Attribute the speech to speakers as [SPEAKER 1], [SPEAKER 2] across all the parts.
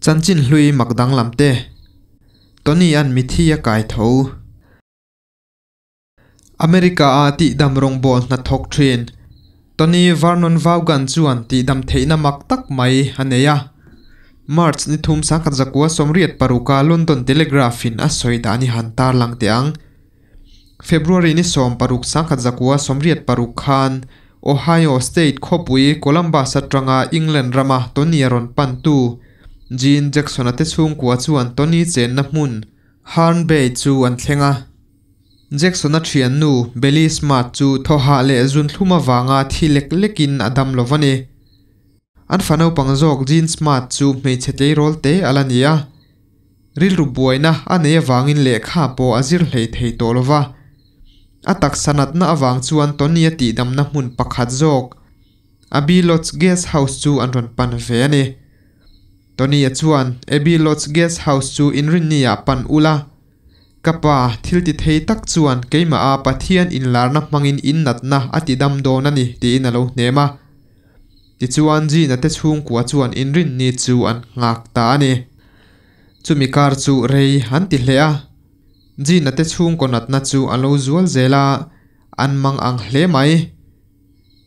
[SPEAKER 1] Chanchin hlui mak danglam te. Tony an mithi a kai tho. America a tihdam rawngbawl hna thawk thin Tony Vernon Vaughan chuan tihdam theihna mak tak mai a nei a. March ni thum sangkhat zakua 86 a London Telegraph in a sawi dan i han tarlang teh ang. February ni 16 sangkhat zakua 86 khan Ohio State khawpui Columbus atanga England rama Tony a rawn pantu Jean Jackson-a te chhungkua chuan Tony chenna hmun Herne Bay chu an thleng a. Jackson-a thiannu Belly Smart chu thawhah leh zunthlum avanga thi lek lekin a dam lo va ni. An fa naupang zawk Jean Smart chu hmeichhe tleirawl te a la ni a. Rilru buaina a nei avangin lehkha pawh a zir hlei thei tawh lo va. A taksa natna avang chuan Tony-a tihdamna hmun pakhat zawk Abbey Lodge Guest House chu an rawn pan ve a ni. Tony-a chuan Abbey Lodge Guest House chu inrinni-ah pan ula. Ka pa, thil ti thei tak chuan keimah a Pathian inlarna hmangin innatna a ti dam dawn a ni, tiin a lo hnem a. Tichuan Gina te chhungkua chuan inrinni chu an nghak ta a ni. Chumi kar chu rei an ti hle a. Gina te chhungkaw natna chu a lo zual zel a, an mang ang hle mai.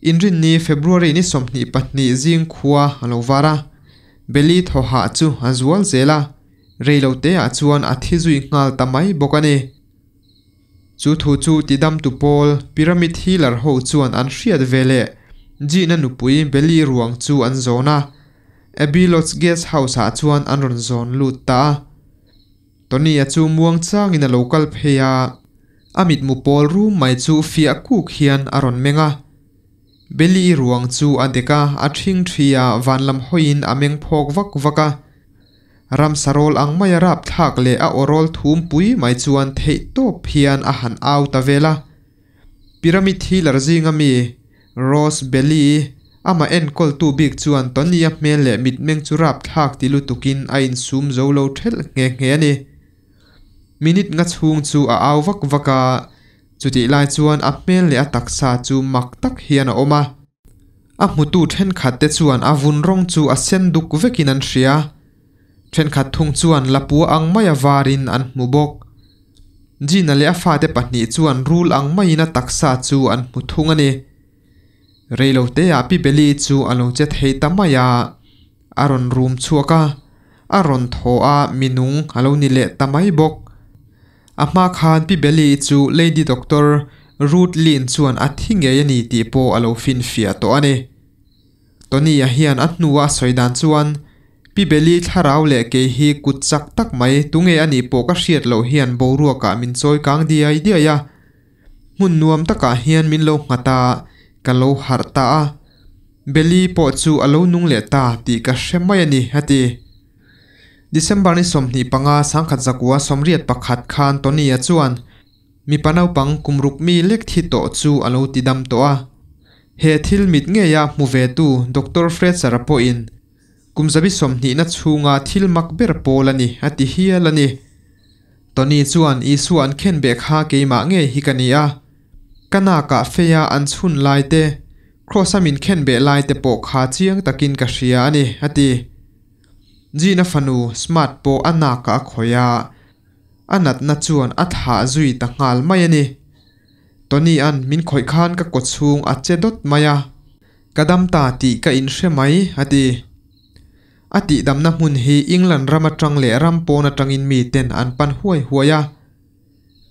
[SPEAKER 1] Inrinni February ni 22 zing khua a lo var a, Beli thawhah chu a zual zel a. Rei lo te ah chuan a thi zui nghal ta mai bawk a ni. Chu thu chu tidamtu pawl Pyramid Healer ho chuan an hriat ve leh Gina nupui Belly ruang chu an zawn a, Abbey Lodge Guest House ah chuan an rawn zawn lut ta a. Tony-a chu muang changin a lo kal phei a, a mitmu pawl rum mai chu fiah kuk hian a rawn meng a. Belly ruang chu a dek a, a ṭhing ṭhi a, van lam hawiin a meng phawk vak vak a. Ramsa rawl ang maia rapthlak leh a aw rawl thum pui mai chuan theih tawp hian a han au ta vel a. Pyramid Healer zinga mi, Rose Belly, amah enkawltu bik chuan Tony-a hmel leh mitmeng chu rapthlak ti lutukin a insum zo lo thelh nghe nghe a ni. Minute nga chhung chu a au vak vak a, chutih lai chuan a hmel leh a taksa chu mak tak hian a awm a. A hmutu thenkhat te chuan a vun rawng chu a sen duk vekin an hria. Thenkhat thung chuan lapua ang maia varin an hmu bawk. Gina leh a fate pahnih chuan rul ang maiin a taksa chu an hmu thung a ni. Reiloteah Pi Beli chu a lo che thei ta mai a, a rawn rum chhuak a, a rawn thaw a minung a lo ni leh ta mai bawk. A hma khan Pi Belly chu Lady Doctor Ruth Lynn chuan a thi ngei a ni tih pawh a lo finfiah tawh a ni. Tony-a hian a hnua a sawi dan chuan, Pi Belly thlarau leh kei hi kut chak tak mai tunge a nih pawh ka hriat loh hian boruakah min chawi kang diai diai a. Hmun nuam takah hian min lo nghat a, ka lo harh ta a. Belly pawh chu a lo nung leh ta tih ka hre mai a ni, a ti. December ni 25 1981 khan Tony-a chuan mipa naupang kum ruk mi lek thi tawh chu a lo ti dam tawh a. He thil mit ngeia hmu ve tu Doctor Fletcher-a pawhin kum zabi sawmhnihna chhunga thil mak ber pawl a ni a ti hial a ni. Tony chuan Isua an khen beh kha keimah ngei hi ka ni a. Ka nakah feia an chhun lai te, Kraws-a min khen beh lai te pawh kha chiang takin ka hria a ni, a ti. Gina fanu Smart pawh a nakah a khawih a, a natna chuan a thlah zui ta nghal mai a ni. Tony-a'n min khawih khan ka kaw chhung a che dawt mai a, ka dam ta tih ka inhre mai, a ti. A tihdamna hmun hi England ram atang leh ram pawn atangin miten an pan huai huai a.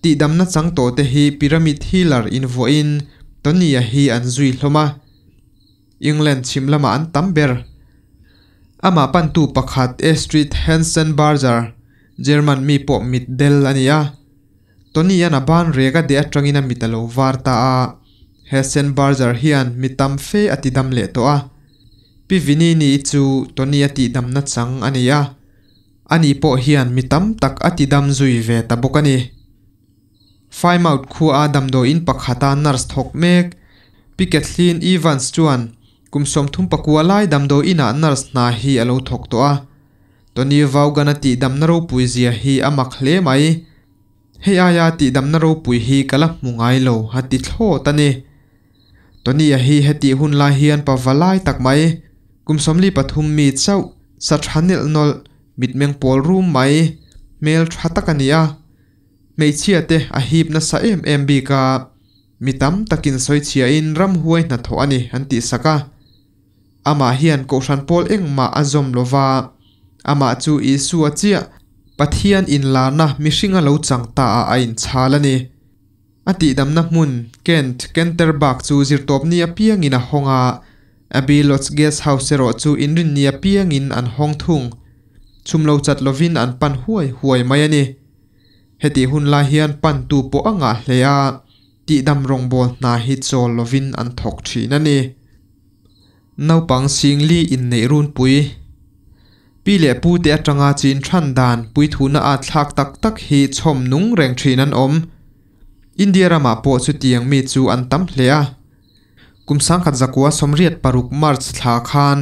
[SPEAKER 1] Tihdamna chang tawh te hi Pyramid Healer invuahin Tony-a hi an zui hlawm a. England chhim lamah an tam ber. Amah pantu pakhat Astrid Hansen-Barger, German mi pawh mit del a ni a. Tony-a'n a ban rek a deh atangin a mit a lo var ta a. Hessen-Barger hian mi tam fe a tidam leh tawh a. Pi Vinini-i chu Tony-a tihdamna chang a ni a. Ani pawh hian mi tam tak a tidam zui ve ta bawk a ni. Faimouth khua damdawiin pakhata nurse thawk mek Pi Kathleen Evans chuan kum 39 lai damdawiinah nurse hna hi a lo thawk tawh a. Tony Vaughan-a tihdamna ropui zia hi a mak hle mai. Hei aia tihdamna ropui hi ka la hmu ngai lo a ti thlawt a ni. Tony-a hi hetih hun lai hian pa va lai tak mai, kum 43 mi chauh sa tha nelh nawlh. Mitmeng pawl rum mai, hmel tha tak a ni a. Hmeichhia te a hip nasa em em bik a, mi tam takin sawichhiahin ramhuai hnathawh a ni an tihsak a. Amah hian Kohhran pawl engmah a zawm lo va, amah chu Isua chiah Pathian inlarna mihringa lo chang ta ah a inchhal a ni. A tihdamna hmun Kent Canterbuck chu zirtawpni apiangin a hawng a, Abbey Lodge Guest House erawh chu inrinni apiangin an hawng thung. Chhum lo chat lovin an pan huai huai mai a ni. Hetih hun lai hian pantu pawh a ngah hle a, tihdam rawngbawl hna hi chawl lovin an thawk thin a ni. Naupang Singli inneih runpui Pi leh pu te atanga chin than dan puithuna at thlak tak tak hi chhawm nung reng thin an awm. India ramah pawh chutiang mi chu an tam hle a. Kum sangkhat zakua 86 March thla khan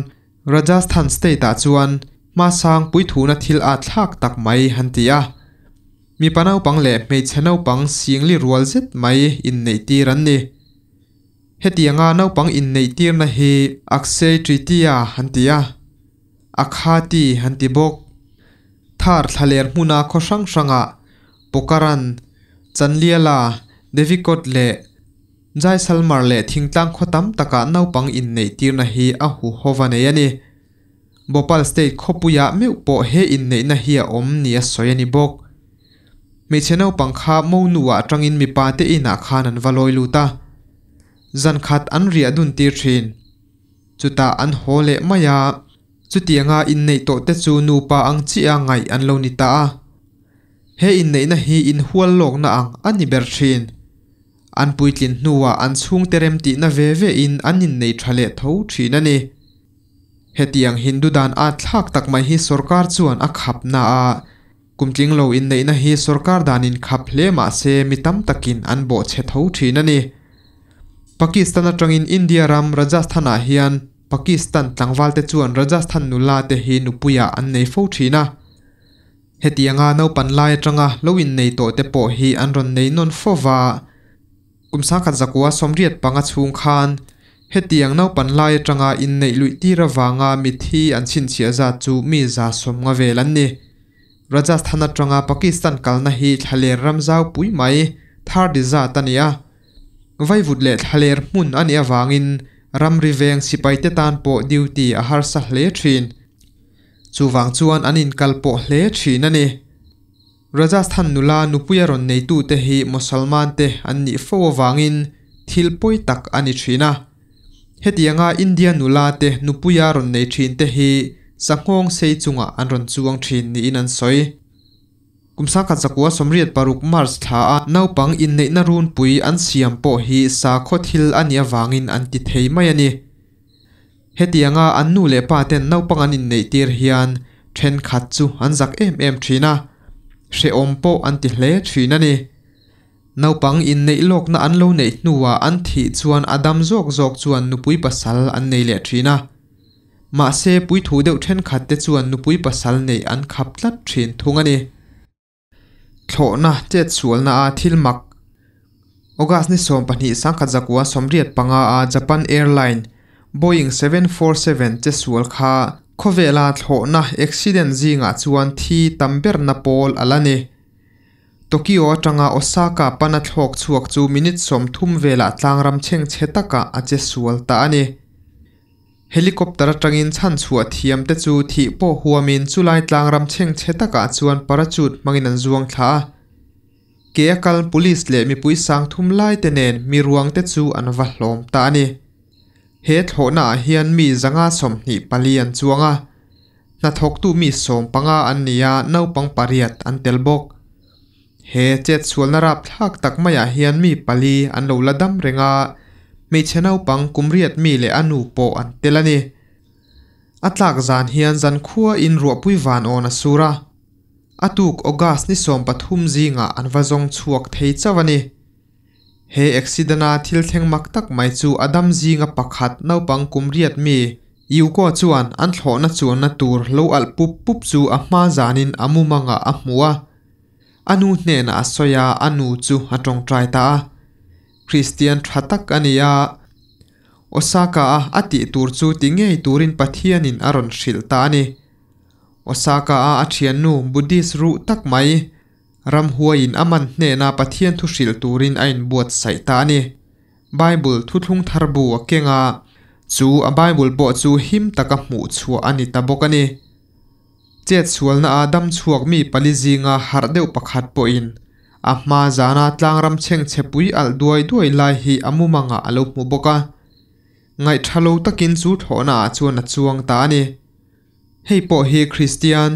[SPEAKER 1] Rajasthan state ah chuan hmasang puithuna thil at thlak tak mai han ti a. Mipa naupang leh hmeichhe naupang Singli rual zet mai inneih tir an ni. Hetianga naupang inneih tirna hi Akshay Tritiya an ti a, Akhati an ti bawk. Thar thlaler hmuna khaw hrang hrangah Pokaran, Chanliala, Devikot leh Jaisalmer leh thingtlang khaw tam takah naupang inneih tirna hi a huhova nei a ni. Bhopal state khawpuiah meuh pawh he inneihna hi a awm nia sawi a ni bawk. Hmeichhe naupang kha Monuah atangin mipa te inah khan an va lawi lut a, zan khat an riah dun tir thin. Chutah an haw leh mai a, chutianga inneih tawh te chu nupa ang chiah ngaih an lo ni ta a. He inneihna hi inhual lawkna ang a ni ber thin. An puitlin hnuah an chhungte remtihna ve ve in an innei tha leh tho thin a ni. Hetiang Hindu dan at thlak tak mai hi sorkar chuan a khap na a, kum tling lo inneihna hi sorkar danin khap hle mah se mi tam takin an bawhchhe tho thin a ni. Pakistan atangin India ram Rajasthan ah hian Pakistan tlangval te chuan Rajasthan nula te hi nupuiah an nei fo thin a. Hetianga naupan lai atanga lo innei tawh te pawh hi an rawn nei nawn fo va. Kum 1985 chhung khan hetiang naupan lai atanga inneih luih tir avanga mithi an chhinchhiah zat chu mi 150 vel an ni. Rajasthan atanga Pakistan kalna hi thlaler ram zau pui mai thar di zat a ni a. Vaivut leh thlaler hmun a nih avangin ramri veng sipai te tan pawh duty a harsa hle thin. Chuvang chuan an inkal pawh hle thin a ni. Rajasthan nula nupuia rawn neitute hi Mosalman te an nih fo avangin thil pawi tak a ni thin a. Hetianga India nula te nupuia rawn nei thin te hi sanghawng sei chungah an rawn chuang thin niin an sawi. Kum 1986 March thla a naupang inneihna runpui an siam pawh hi sakhaw thil a nih avangin an ti thei mai a ni. Hetianga an nu leh pa ten naupang an inneih tir hian thenkhat chu an zak em em thin a, hrehawm pawh an ti hle thin a ni. Naupang inneih lawkna an lo neih hnuah an thih chuan a dam zawk zawk chuan nupui pasal an nei leh thin a. Mahse puithu deuh thenkhat te chuan nupui pasal neih an khap tlat thin thung a ni. Thlawhna chetsualna a thil mak August ni 12 1985 a Japan Airline Boeing 747 chesual kha khawvela thlawhna accident zingah chuan thi tam berna pawl a la ni. Tokyo atanga Osaka pana thlawk chhuak chu minute 30 velah tlangram chhengchhe takah a chesual ta a ni. Helicopter atangin chhan chhuah thiam te chu thih pawh huamin chulai tlangram chhengchhe takah chuan parachute hmangin an zuang thla a. Ke a kal police leh mipui sang thum lai te nen mi ruang te chu an va hlawm ta a ni. He thlawhna ah hian mi 124 an chuang a. Hnathawktu mi 15 an ni a, naupang pariat an tel bawk. He chetsualna rap thlak tak maiah hian mi pali an lo la dam reng a, hmeichhe naupang kum riat mi leh a nu pawh an tel a ni. A tlak zan hian zan khua in ruahpui van awn a sur a. A tuk August ni 13 zingah an va zawng chhuak thei chauh a ni. He accident a thil thleng mak tak mai chu a dam zinga pakhat naupang kum riat mi Yuko chuan an thlawhna chuanna tur lo alh pup pup chu a hma zanin a mumanga a hmu a. A nu hnenah a sawi a, a nu chu a tawngtai ta a. Christian tha tak a ni a. Osaka a a tih tur chu ti ngei turin Pathianin a rawn hrilh ta a ni. Osaka a a thiannu Buddhist ruh tak mai ramhuaiin a man hnena Pathian thu hrilh turin a inbuatsaih ta a ni. Bible thuthlung thar bu a keng a, chu a Bible pawh chu him taka hmuh chhuah a ni ta bawk a ni. Chetsualna a dam chhuak mi pali zinga harh deuh pakhat pawhin a hma zana tlangram chhengchhe pui alh duai duai lai hi a mumangah a lo hmu bawk a. Ngaihtha lo takin chu thlawhna ah chuan a chuang ta a ni. Hei pawh hi Kristian,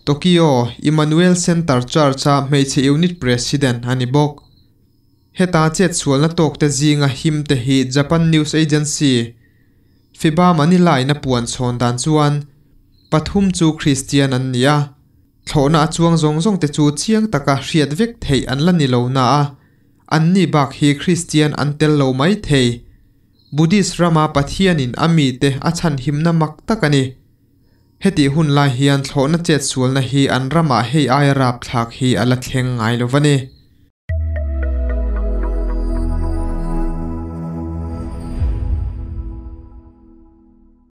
[SPEAKER 1] Tokyo Emmanuel Center Church-a hmeichhe unit president a ni bawk. Heta chetsualna tawkte zinga him te hi Japan news agency, Fiba Manila-in a puan chhawn dan chuan pathum chu Kristian an ni a, thlawhna a chuang zawng zawng te chu chiang taka hriat vek theih an la ni lo na a, anni bak hi Kristian an tel lo mai thei. Buddhist rama Pathianin a mite a chhanhimna mak tak a ni. Hetih hun lai hian thlawhna chetsualna hi an ramah hei aia rapthlak hi a la thleng ngai lo va ni.